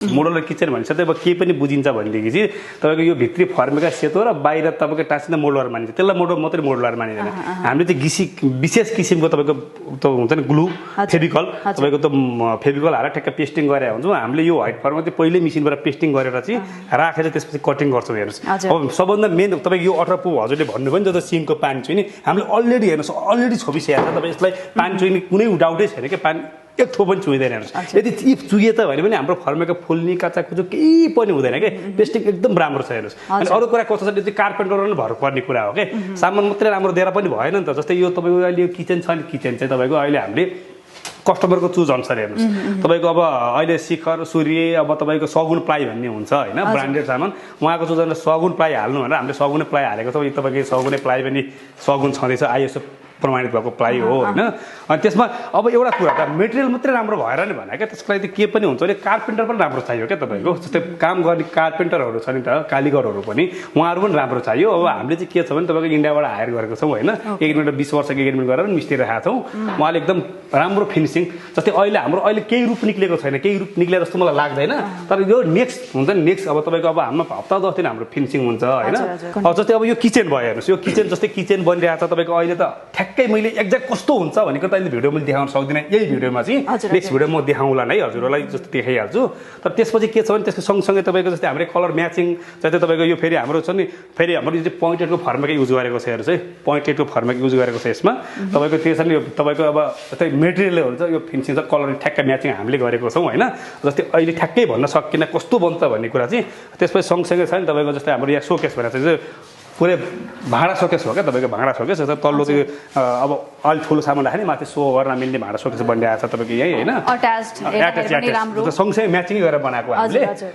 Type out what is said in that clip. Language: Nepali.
मोडुलर किचन भनेपछि चाहिँ अब के पनि बुझिन्छ भनेदेखि चाहिँ तपाईँको यो भित्री फर्मेका सेतो र बाहिर तपाईँको टाँसिँदा मोडुलर मानिन्छ त्यसलाई मात्रै मोडुलर मानिँदैन हामीले चाहिँ विशेष किसिमको तपाईँको त हुन्छ नि ग्लु फेभिकल तपाईँको त फेभिकल हालेर ठ्याक्क पेस्टिङ गरेर हुन्छौँ हामीले यो व्हाइट फर्ममा चाहिँ पहिल्यै मेसिनबाट पेस्टिङ गरेर चाहिँ राखेर त्यसपछि कटिङ गर्छौँ हेर्नुहोस् अब सबभन्दा मेन तपाईँको यो 18 पो हजुरले भन्नुभयो नि त सिङको पानी चाहिँ नि हामीले अलरेडी हेर्नुहोस् अलरेडी छोपिसकेको छ तपाईँ यसलाई पानी चुहिने कुनै डाउटै छैन कि पानी एक थो पनि चुहिँदैन हेर्नुहोस् यदि इफ चुहिए त भने पनि हाम्रो फर्मेको फुल्ने काचा कुचो केही पनि हुँदैन कि पेस्टिङ एकदम राम्रो छ हेर्नुहोस् अनि अरू कुरा कस्तो छ त्यो चाहिँ कार्पेन्टरमा पनि भर पर्ने कुरा हो कि सामान मात्रै राम्रो दिएर पनि भएन नि त जस्तै यो तपाईँको अहिले यो किचन छ नि किचन चाहिँ तपाईँको अहिले हामीले कस्टमरको चुज अनुसार हेर्नुहोस् तपाईँको अब अहिले शिखर सूर्य अब तपाईँको सगुन प्लाई भन्ने हुन्छ होइन ब्रान्डेड सामान उहाँको चुजले सगुन प्लाई हाल्नु भनेर हामीले सगुनै प्लाई हालेको छ तपाईँको सगुनै प्लाई पनि सगुन छँदैछ आइएसओ प्रमाणित भएको प्लाई हो होइन अनि त्यसमा अब एउटा कुरा त मेटेरियल मात्रै राम्रो भएर नि भने क्या त्यसको लागि त के पनि हुन्छ भने कार्पेन्टर पनि राम्रो चाहियो क्या तपाईँको जस्तै काम गर्ने कार्पेन्टरहरू छ नि त कालीगरहरू पनि उहाँहरू पनि राम्रो चाहियो अब हामीले चाहिँ के छ भने तपाईँको इन्डियाबाट हायर गरेको छौँ होइन एग्रिमेन्ट 20 वर्षको एग्रिमेन्ट गरेर मिस्त्री राखेको छौँ उहाँले एकदम राम्रो फिनिसिङ जस्तै अहिले हाम्रो अहिले केही रूप निक्लेको छैन केही रूप निक्ले जस्तो मलाई लाग्दैन तर यो नेक्स्ट हुन्छ नि नेक्स्ट अब तपाईँको अब हाम्रो हप्ता 10 दिन हाम्रो फिनिसिङ हुन्छ होइन अब जस्तै अब यो किचन भयो हेर्नुहोस् यो किचन जस्तै किचन बनिरहेको छ तपाईँको अहिले त ठ्याक्कै मैले एक्ज्याक्ट कस्तो हुन्छ भनेको त अहिले भिडियो मैले देखाउन सक्दिनँ यही भिडियोमा चाहिँ नेक्स्ट भिडियो म देखाउँला नै हजुरहरूलाई जस्तो देखाइहाल्छु तर त्यसपछि के छ भने त्यसको सँगसँगै तपाईँको जस्तै हाम्रो कलर म्याचिङ जस्तै तपाईँको यो फेरि हाम्रो छ नि फेरि हाम्रो यो चाहिँ पोइन्टेडको फर्मेकै युज गरेको छ हेर्नुहोस् है पोइन्टेडको फर्मेकै युज गरेको छ यसमा तपाईँको त्यसैले यो तपाईँको अब जस्तै मेटेरियलहरू छ यो फिनिसिङ छ कलर ठ्याक्कै म्याचिङ हामीले गरेको छौँ होइन जस्तै अहिले ठ्याक्कै भन्न सकिनँ कस्तो बन्छ भन्ने कुरा चाहिँ त्यसपछि सँगसँगै छ नि तपाईँको जस्तै हाम्रो यहाँ सोकेस भनेर चाहिँ पुरै भाँडा सोकेस हो क्या तपाईँको भाँडा सोकेस तल्लो चाहिँ अब अलिक ठुलो सामान राख्ने माथि सो गर्न मिल्ने भाँडा सोकेस बनिरहेको छ तपाईँको यहीँ होइन सँगसँगै म्याचिङ गरेर बनाएको हामीले